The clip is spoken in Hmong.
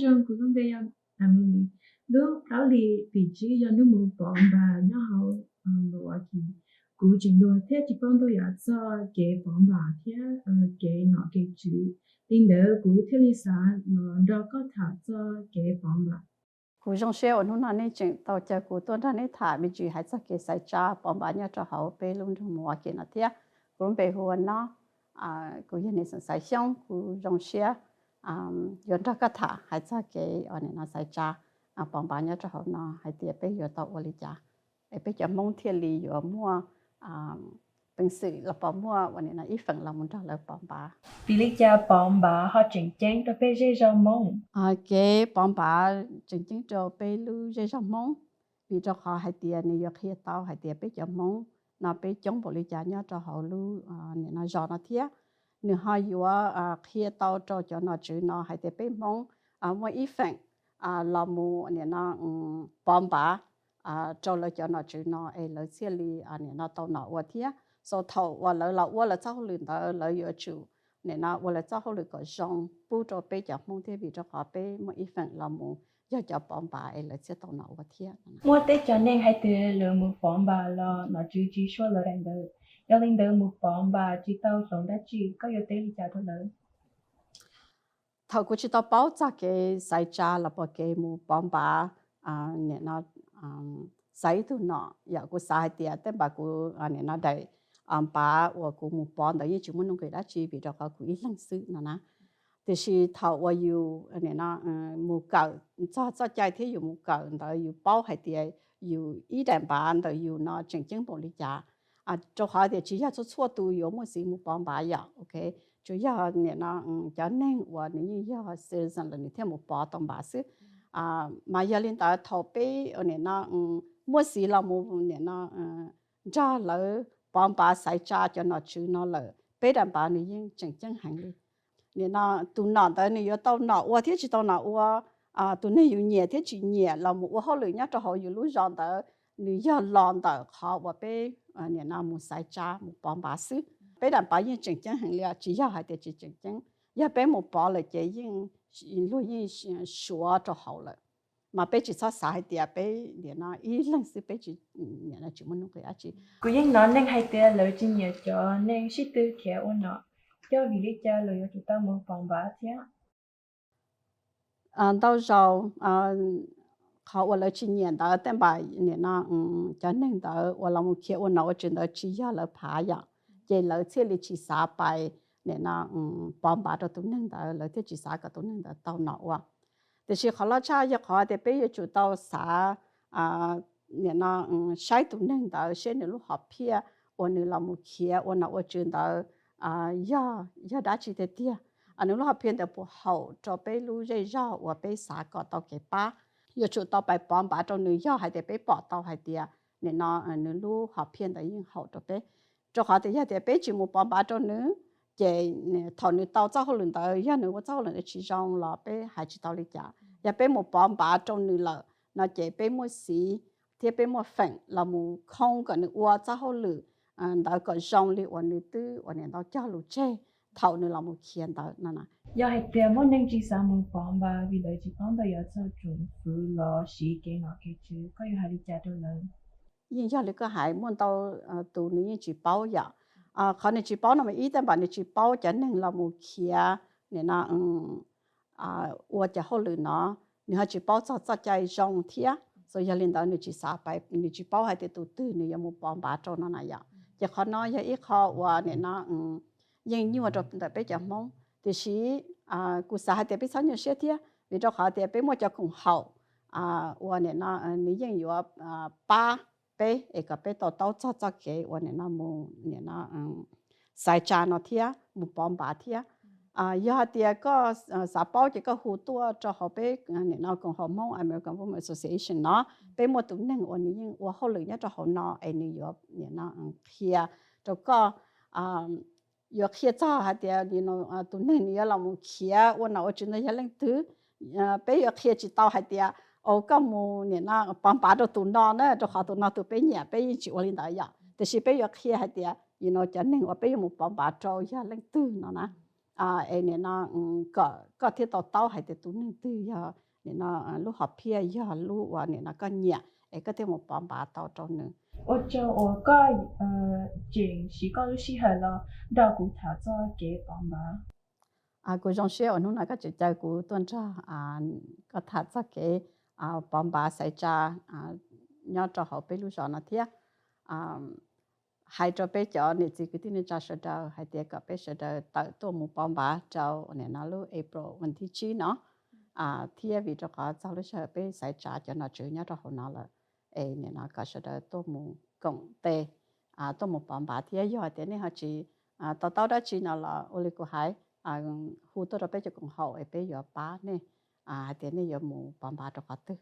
Zoo, kuv lub npe yog Emily. Lub plaub hlis tim tsib yog hnub mus pov npas nyob hauv Milwaukee. Kuv tseem hluas thiab tsis paub ntau yam txog kev pov npas thiab kev nom kev tswv, li ntawd kuv thiaj li xav los nrog koj tham txog kev pov npas. Kuv zoo siab uas hnub no nej tseem tau caw kuv tuaj nrog nej tham me ntsis hais txog kev xaiv tsa pov npas nyob rau hauv peb lub nroog Milwaukee no thiab. Kuv lub npe hu ua Nob, kuv yog Nis Xeem Xaiv Xyooj. Kuv zoo siab yuav nrog koj tham hais txog kev uas nim no xaiv tsa pov npas nyob rau hauv no hais tias peb yuav tau ua li cas es peb cov Hmoob thiaj li yuav muaj peev xwm los pov, muaj uas nim no ib feem los mus nrog lawv pov npas. Vim li cas pov npas ho tseem ceeb rau peb zej zog Hmoob? Kev pov npas tseem ceeb rau peb lub zej zog Hmoob vim rau qhov hais tias nws yuav qhia tau hais tias peb cov Hmoob no peb coob npaum li cas nyob rau hauv lub nim no zos no thiab nws ho yuav qhia tau rau cov nom tswv no hais tias peb Hmoob muaj ib feem los mus nim no pov npas rau lawv cov nom tswv no es lawv thiaj li nim no tau nom ua thiab. So thaum uas lawv los ua lawv txoj hauj lwm ntawd lawv yuav tsum nim no ua lawv txoj hauj lwm kom zoo pub rau peb cov Hmoob thiab vim rau qhov peb muaj ib feem los mus yog cov pov npas es lawv thiaj tau nom ua thiab. Muaj tej cov neeg hais tias lawv mus pov npas los nom tswv tsis sua lawv daim ntawv, yog li ntawd mus pov npas tsis tau hloov dab tsi, koj yuav teb li cas rau lawv? Thaum kuv tsis tau paub txog kev xaiv tsa los pom kev mus pov npas, nim no xaiv ib tug nom, yog kuv xav hais tias tej npas kuv nim no daim npas uas kuv mus pov ntawd yeej tsis muaj nuj nqis dab tsi vim rau qhov kuv ib leeg xwb no na. Tiam sis thaum uas yus nim no mus kawm txog txoj cai thiab yus mus kawm ntawd yus paub hais tias yus ib daim npas ntawm yus no tseem ceeb npaum li cas. Rau qhov tias tsis yog txhua txhua tus yuav muaj xiv mus pov npas yom, ok, tsuas yog nim no cov neeg uas nws yeej yog citizen lawm nws thiaj mus pov tau npas xwb. Mas yog li ntawd thaum peb nim no muaj xiv los mus nim no nrog lawv pov npas xaiv tsa cov nom tswv no lawm, peb daim npas nws yeej tseem ceeb heev li. Nim no tus nom ntawd nws yuav tau nom ua thiab tsis tau nom ua, tus neeg yus nyiam thiab tsis nyiam los mus ua hauj lwm nyob rau hauv yus lub zos ntawd, nws yog los ntawm qhov uas peb nim no mus xaiv tsa mus pov npas xwb. Peb daim npas yeej tseem ceeb heev li, tsis yog hais tias tsis tseem ceeb. Yog peb mus pov lawm ces yeej, luag yeej suav rau hauv lawm. Mas peb tsis txhob xav hais tias peb nim no ib leeg xwb peb tsis, nim no tsis muaj nuj nqis dab tsi. Kuv yeej hnov neeg hais tias lawv tsis nyiam cov neeg sib tw khiav ua nom, yog vim li cas lawv yuav tsum tau mus pov npas thiab? Ntau zaus qhov uas lawv tsis nyiam ntawd tej npas nim no cov neeg ntawd uas los mus khiav ua nom ua tswv ntawd tsis yog lawv phav yom, ces lawv thiaj li tsis xav pais nim no pov npas rau tus neeg ntawd, lawv thiaj tsis xav kom tus neeg ntawd tau nom ua. Tiam sis qhov loj tshaj yog qhov tias peb yuav tsum tau xav nim no saib tus neeg ntawd seb nws lub hom phiaj uas nws los mus khiav ua nom ua tswv ntawd yog, yog dab tsi tiag tiag, nws lub hom phiaj ntawd puas haum rau peb lub zej zog uas peb xav kom tau kev pab. Yuav tsum tau pais pov npav rau nws yog hais tias peb pom tau hais tias nim no nws lub hom phiaj ntawd yeej haum rau peb. Rau qhov tias yog tias peb tsis mus pov npav rau nws, ces thaum nws tau txoj hauj lwm ntawd yog nws ua txoj hauj lwm ntawd tsis zoo los peb hais tsis tau li cas. Yog peb mus pov npav rau nws lawm no ces peb muaj xiv thiab peb muaj feem los mus khoo kom nws ua txoj hauj lwm ntawd kom zoo li uas nws twb uas nim ntau cog lus tseg thaum nws los mus khiav ntawd no. Yog hais tias muaj neeg tsis xav mus pov npav vim lawv tsis paub ntau yam txog tsoom fwv los siv kev nom kev tswv, koj yuav hais li cas rau lawv? Yeej yog li koj hais, muaj ntau tus nws yeej tsis paub yom. Qhov nws tsis paub no mas ib, tej npaum nws tsis paub cov neeg los mus khiav nim no ua cov hauj lwm no, nws ho tsis paub txog txoj cai zoo thiab. So yog li ntawd nws tsis xav pais, nws tsis paub hais tias tus twg nws yuav mus pov npav rau no na yom. Ces qhov no yog ib qho uas nim no yeej nyuaj rau ntawm peb cov Hmoob, tiam sis kuv xav hais tias peb txhob nyuaj siab thiab, vim rau qhov tias peb muaj cov koom haum uas nim no nws yeej yuav pab peb es kom peb tau taub txog txoj kev uas nim no mus nim no xaiv tsa no thiab mus pov npav thiab. Yog hais tias koj xav paub ces koj hu tuaj rau hauv peb nim no koom haum Hmoob American Women Association no, peb muaj tus neeg uas nws yeej ua hauj lwm nyob rau hauv no es nws yuav nim no qhia rau koj, yuav qhia txog hais tias tus neeg nws yuav los mus khiav ua nom ua tswv ntawd yog leej twg. Peb yuav qhia tsis tau hais tias, o, koj mus nim no pov npav rau tus no na, rau qhov tus no tus peb nyiam, peb yeej tsis ua li ntawd yom. Tiam sis peb yuav qhia hais tias cov neeg uas peb yuav mus pov npav rau yog leej twg no na. es nim no koj thiaj to taub hais tias tus neeg twg yog nim no lub hom phiaj, yog lub uas nim no koj nyiam es koj thiaj mus pov npav tau rau nws. Ua tsaug uas koj tseem siv koj lub sij hawm los nrog kuv tham txog kev pov npav. Kuv zoo siab uas hnub no koj tseem caw kuv tuaj nrog koj tham txog kev pov npav xaiv tsa nyob rau hauv peb lub zos no thiab. Hais rau peb cov niam txiv kwv tij neej tsa sawv daws hais tias kom peb sawv daws tawm tuaj mus pov npav rau nim no lub April vas thib tsib no, thiab vim rau qhov txog lub sij hawm peb xaiv tsa cov nom tswv nyob rau hauv no lawm, es nim no kom sawv daws tuaj mus koom tes, tuaj mus pov npav thiab. Yog hais tias nej ho tsis to taub dab tsi no los ua li kuv hais, hu tuaj rau peb cov koom haum es peb yuav pab nej hais tias nej yuav mus pov npav rau qhov twg.